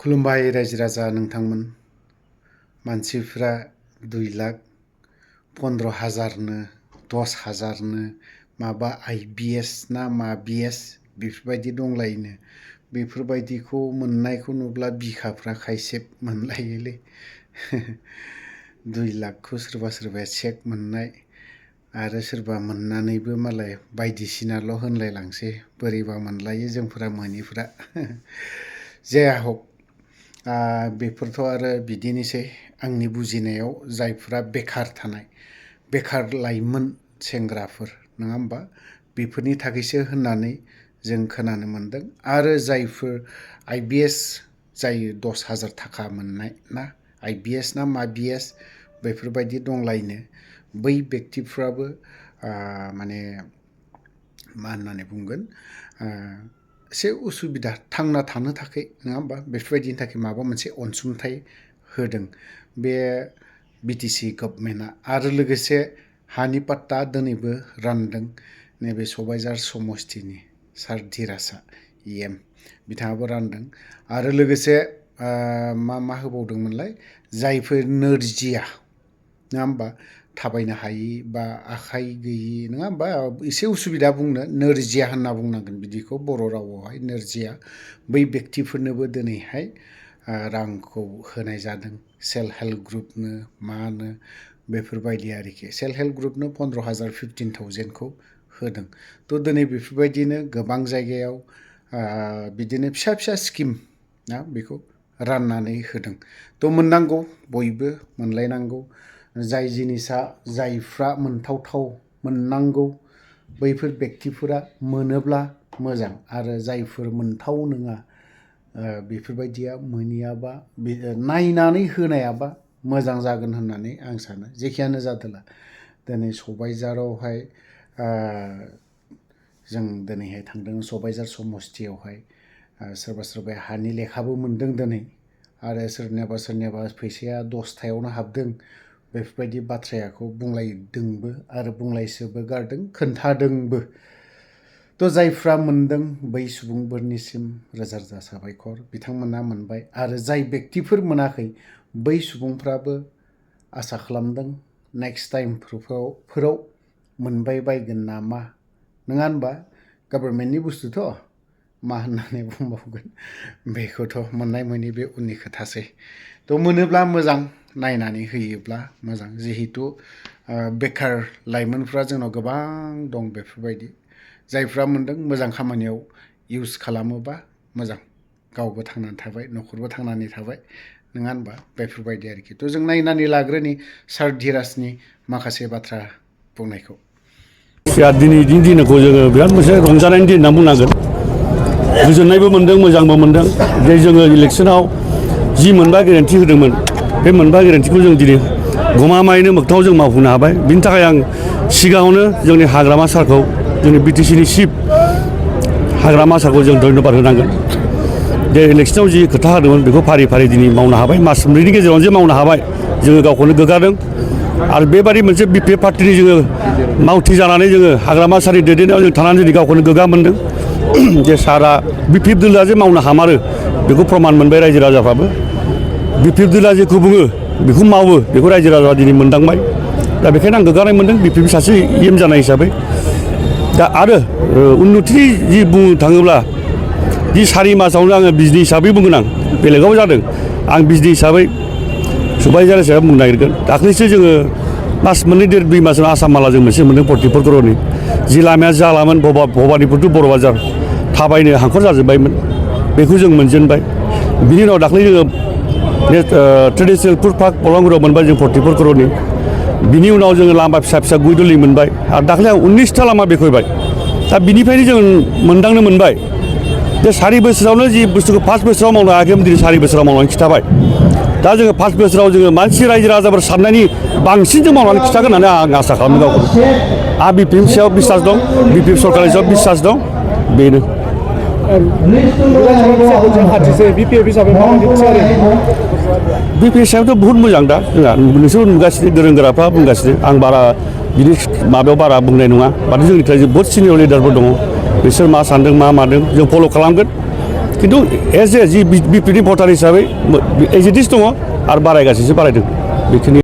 खुलुमबाय रायजो राजा नोंथांमोन। मानसिफ्रा 2,15,000नो 10,000नो माबा IBS ना मा BS बेफोरबायदि दंलायनो। बेफोरबायदिखौ मोननायखौ नुब्ला बिखाफ्रा खायसेब मोनलायोलै। 2 लाखखौ सोरबा सोरबाया चेक मोननाय आरो सोरबा मोननानैबो मालाय बायदिसिनाल' होनलायलांसै। बोरैबा मोनलायो जोंफोरा मोनिफ्रा। जाया हक बेफोरथ' आरो बिदिनोसै आंनि बुजिनायाव जायफ्रा बेखार थानाय बेखार लाइमोन सेंग्राफोर नङा होमबा बेफोरनि थाखायसो होननानै जों खोनानो मोनदों। आरो जायफोर IBS जायो 10,000 थाखा मोननाय ना IBS ना मा BS बेफोरबायदि दंलायनो। बै बेक्तिफ्राबो माने मा होननानै बुंगोन एसे उसुबिदा थांना थानो थाखाय नङा होमबा बेफोरबायदिनि थाखाय माबा मोनसे अनसुंथाइ होदों बे BTC गभर्नमेन्टआ। आरो लोगोसे हानि पाट्टा दिनैबो रानदों नैबे सबायझार समस्तिनि सार धीराजआ EM बिथाङाबो रानदों। आरो लोगोसे मा होबावदोंमोनलाय जायफोर नोरजिया नङा होमबा थाबायनो हायि बा आखाइ गैयि नङा होमबा एसे उसुबिदा बुंनो नोरजिया होनना बुंनांगोन बिदिखौ बर' रावआवहाय नोरजिया बै बेक्तिफोरनोबो दिनैहाय रांखौ होनाय जादों। सेल्फ हेल्प ग्रुपनो मानो बेफोरबायदि आरोखि सेल्फ हेल्प ग्रुपनो 15,000 15,000खौ होदों। थ' दिनै बेफोरबायदिनो गोबां जायगायाव बिदिनो फिसा फिसा स्किम ना बेखौ राननानै होदों। थ' मोननांगौ बयबो मोनलायनांगौ। जाय जिनिसा जायफ्रा मोनथावथाव मोननांगौ बैफोर बेक्तिफोरा मोनोब्ला मोजां आरो जायफोर मोनथाव नङा बेफोरबायदिया मोनैयाबा नायनानै होनायाबा मोजां जागोन होननानै आं सानो। जेखियानो जादोला दिनै सबायझारावहाय जों दिनैहाय थांदों सबायझार समस्तियावहाय सोरबा सोरबाया हानि लेखाबो मोनदों दिनै आरो सोरनियाबा फैसाया 10थायावनो हाबदों बेफोरबायदि बाथ्राखौ बुंलायदोंबो आरो बुंलायसोबो गारदों खोन्थादोंबो। थ' जायफ्रा मोनदों बै सुबुंफोरनिसिम रोजा रोजा साबायखर बिथांमोना मोनबाय। आरो जाय बेक्तिफोर मोनाखै बै सुबुंफ्राबो आसा खालामदों नेक्स्ट टाइमफोराव मोनबाय बायगोन नामा नङा होनबा गभर्नमेन्टनि बुस्थुथ' मा होननानै बुंबावगोन बेखौथ' मोननाय मोनि बे उननि खोथासै। थ' मोनोब्ला मोजां नायनानै होयोब्ला मोजां जिहेथु बेखार लाइमोनफ्रा जोंनाव गोबां दं बेफोरबायदि जायफ्रा मोनदों मोजां खामानियाव इउस खालामोबा मोजां गावबो थांनानै थाबाय न'खरबो थांनानै थाबाय नङा होनबा बेफोरबायदि आरोखि। थ' जों नायनानै लाग्रोनि सार धीराजनि माखासे बाथ्रा बुंनायखौ। दिनैनि दिनखौ जोङो बिराद मोनसे रंजानायनि दिन होनना बुंनांगोन। गोजोननायबो मोनदों मोजांबो मोनदों जे जोङो इलेक्सनाव जि मोनबा गेरेन्टि होदोंमोन बे मोनबा गेरेन्टिखौ जों दिनै गमामायैनो मोगथाङाव जों मावफुंनो हाबाय। बिनि थाखाय आं सिगाङावनो जोंनि हाग्रामा सारखौ जोंनि BTCनि चिफ हाग्रामा सारखौ जों धन्यबाद होनांगोन। जे इलेक्सनाव जि खोथा होदोंमोन बेखौ फारि फारि दिनै मावनो हाबाय। मास मोनब्रैनि गेजेरावनो जे मावनो हाबाय जोङो गावखौनो गोग्गादों। आरो बेबादि मोनसे BPF पार्टिनि जोङो मावथि जानानै जोङो हाग्रामा सारनि दैदेननायाव जों थानानै दिनै गावखौनो गोग्गा मोनदों। जे सारा BPF दोलोआ जे मावनो हामारो बेखौ प्रमान मोनबाय रायजो राजाफ्राबो। BPF दोलोआ जेखौ बुङो बेखौ मावो बेखौ रायजो राजाफ्रा दिनै मोनदांबाय। दा बेखायनो आं गोग्गानाय मोनदों BPF सासे EM जानाय हिसाबै। दा आरो उन्नति जि बुंनो थाङोब्ला जि 4 मासावनो आङो बिजनि हिसाबै बुंगोन आं बेलेगाव जादों आं बिजनि हिसाबै सबायझार हिसाबै बुंनो नागिरगोन। दाख्लैसो जोङो मास मोननै 1.5 मासाव आसाम माला जों मोनसे मोनदों 44 कररनि जि लामाया जालामोन भबानिपुर टु बर' बाजार थाबायनो हांखर जाजोब्बायमोन बेखौ जों मोनजेनबाय। बिनि उनाव दाख्लै जोङो ट्रेडिसनेल फुड पार्क बलांगुरियाव मोनबाय जों 44 कररनि। बिनि उनाव जोङो लामा फिसा फिसा गुइदुलि मोनबाय आरो दाख्लै आं 19था लामा बेखेवबाय। दा बिनिफ्रायनो जों मोनदांनो मोनबाय जे 4 बोसोरावनो जि बुस्थुखौ 5 बोसोराव मावनो हायाखैमोन दिनै 4 बोसोराव मावनानै खिन्थाबाय। दा जोङो 5 बोसोराव जोङो मानसि रायजो राजाफोर साननायनि बांसिन जों मावनानै खिन्थागोन होननानै आं आसा खालामो गावखौनो। आंहा BPF सायाव बिसास दं BPF सरकारनि सायाव बिसास दं बेनो। BPF सायावथ' बहुद मोजां दा जोंहा नोंसोरबो नुगासिनो गोरों गोराफ्रा बुंगासिनो आं बारा बिनि माबायाव बारा बुंनाय नङा। माने जोंनिफ्राय बहुत सिनियर लिडारफोर दङ बिसोर मा सानदों मा मादों जों फल' खालामगोन। खिन्थु एज ए जि बिपिनि भटार हिसाबै एज इट इस दङ आरो बारायगासिनो बारायदों बेखिनि